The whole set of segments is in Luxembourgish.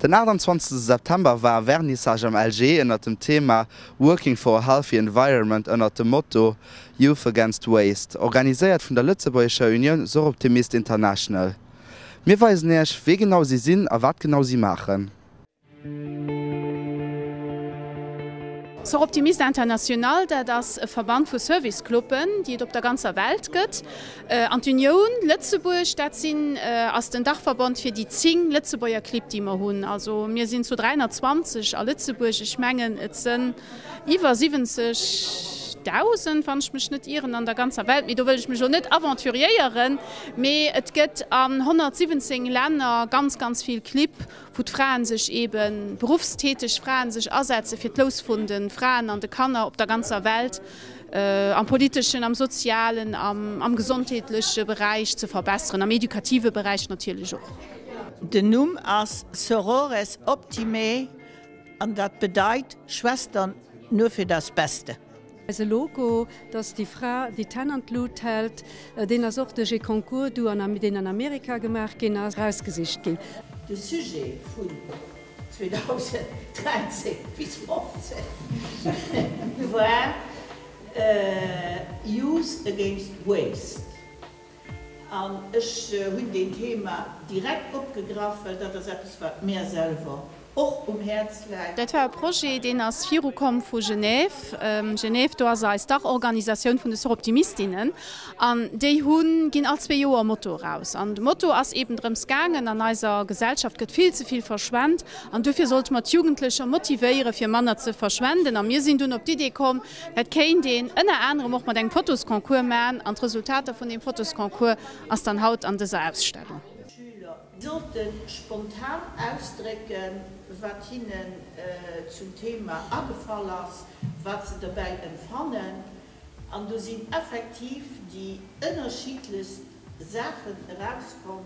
Den 28 September war Vernissage am LG ënnert dem Thema Working for a healthy environment ënnert dem Motto Youth against waste, organiséiert vun der lëtzebuergescher Unioun Soroptimist International. Mir weisen Iech, wee genau si sinn a wat genau si maachen. Soroptimist International, dat ass e Verband vu Service-Cluben, déi et op der ganzer Welt gëtt. An d'Unioun Lëtzebuerg, dat sinn, ass den Dachverband fir déi 10 Lëtzebuerger Clibb, déi mer hunn. Also mir sinn zu 320 a Lëtzebuerg. Ech mengen, et sënn iwwer 70.000, wann ech mech net ieren, an der ganzer Welt. Mee do wëll ech mech elo net aventuriéieren. Mee et gëtt an 117 Länner ganz, ganz vill Clibb. wou d'Fraen sech eben, beruffstäteg Fraen sech asetze fir d'Lous vun de Fraen an de Kanner op der ganzer Welt am politeschen, am sozialen, am gesondheetleche Beräich ze verbesseren, am edukative Beräich natierlech och. Den Numm ass Sorores Optimae an dat bedeit Schwestern nur für das Beste. Eise Logo, dat ass déi Fra, déi d'Hänn an d'Lut hält, deen ass och duerch ee Concours, du an deen an Amerika gemaach ginn ass, erausgesicht ginn. De Sujet vun 2013 bis 15 war Youth against Waste. An ech hunn deen Thema direkt opgegraff, well dat ass eppes, wat mär selwer och um Häerz läit. Dat war e Projet, deen ass virukomm vu Genève. Genève, do ass eis Dachorganisatioun vun de Soroptimistinnen. An déi hu ginn all zwee Joer e Motto eraus. An de Motto ass eeben drëms gaangen, an eiser Gesellschaft gëtt vill ze vill verschwent an dofir sollte mer d'Jugendlecher motivéieren, fir manner ze verschwenden. A mir sinn dunn op d'Idee komm, Dat kéint een ënner anerem och mat engem Fotosconcours man an d'Resultater vun deem Fotosconcours ass dann haut an dëser Ausstellung. D'Schüler sollte spontan ausdrécken, wat hinnen zum Thema agefall ass, wat se dobäi empfannen. An do sinn effektiv déi ënnerschiddlechst Saachen erauskomm.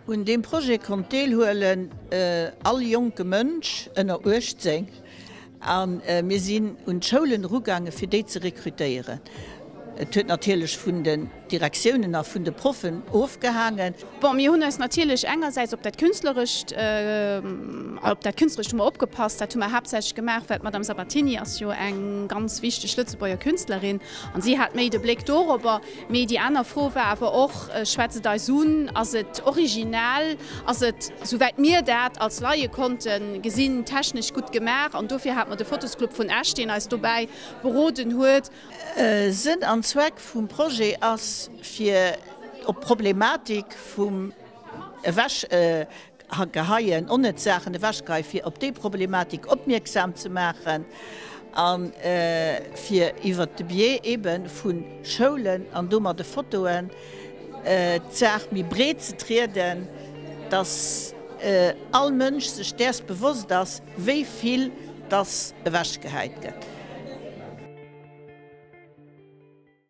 Un deem Projet konnt deelhuelen all jonke Mënsch ënner 18 a mir sinn un d'Schoulen erugaange fir déi ze rekrutéieren. Et huet natierlech vun den Direktiounen a vun de Proffen ofgehaangen. Bon, mir hunn eis natierlech engersäits op dat Künstlerescht, op dat Künstlerescht hu mer opgepasst. Dat hu mer haaptsächlech gemaach, well d'Madame Sabatini ass jo eng ganz wichteg Lëtzebuerger Künstlerin an si hat méi de Bléck dorobber. Mee déi aner Fro war awer och, Schwätzt et eis un? Ass et originell? Ass et, souwäit mir dat als Laie konnte gesinn, technesch gutt gemaach? An dofir hate mer de Fotosclub vun Esch, deen eis dobäi beroden huet. Sënn an Zweck vum Projet ass, fir op d'Problematik vum Ewech Geheien, onnëtz Saachen ewechgeheien, fir op déi Problematik opmierksam ze maachen a fir iwwert de Biais ebe vu Schoulen an domat de Fotoen d'Saach méi breet ze trieden, dass all Mënsch sech däers bewosst ass, wéi vill dass ewechgehäit gëtt.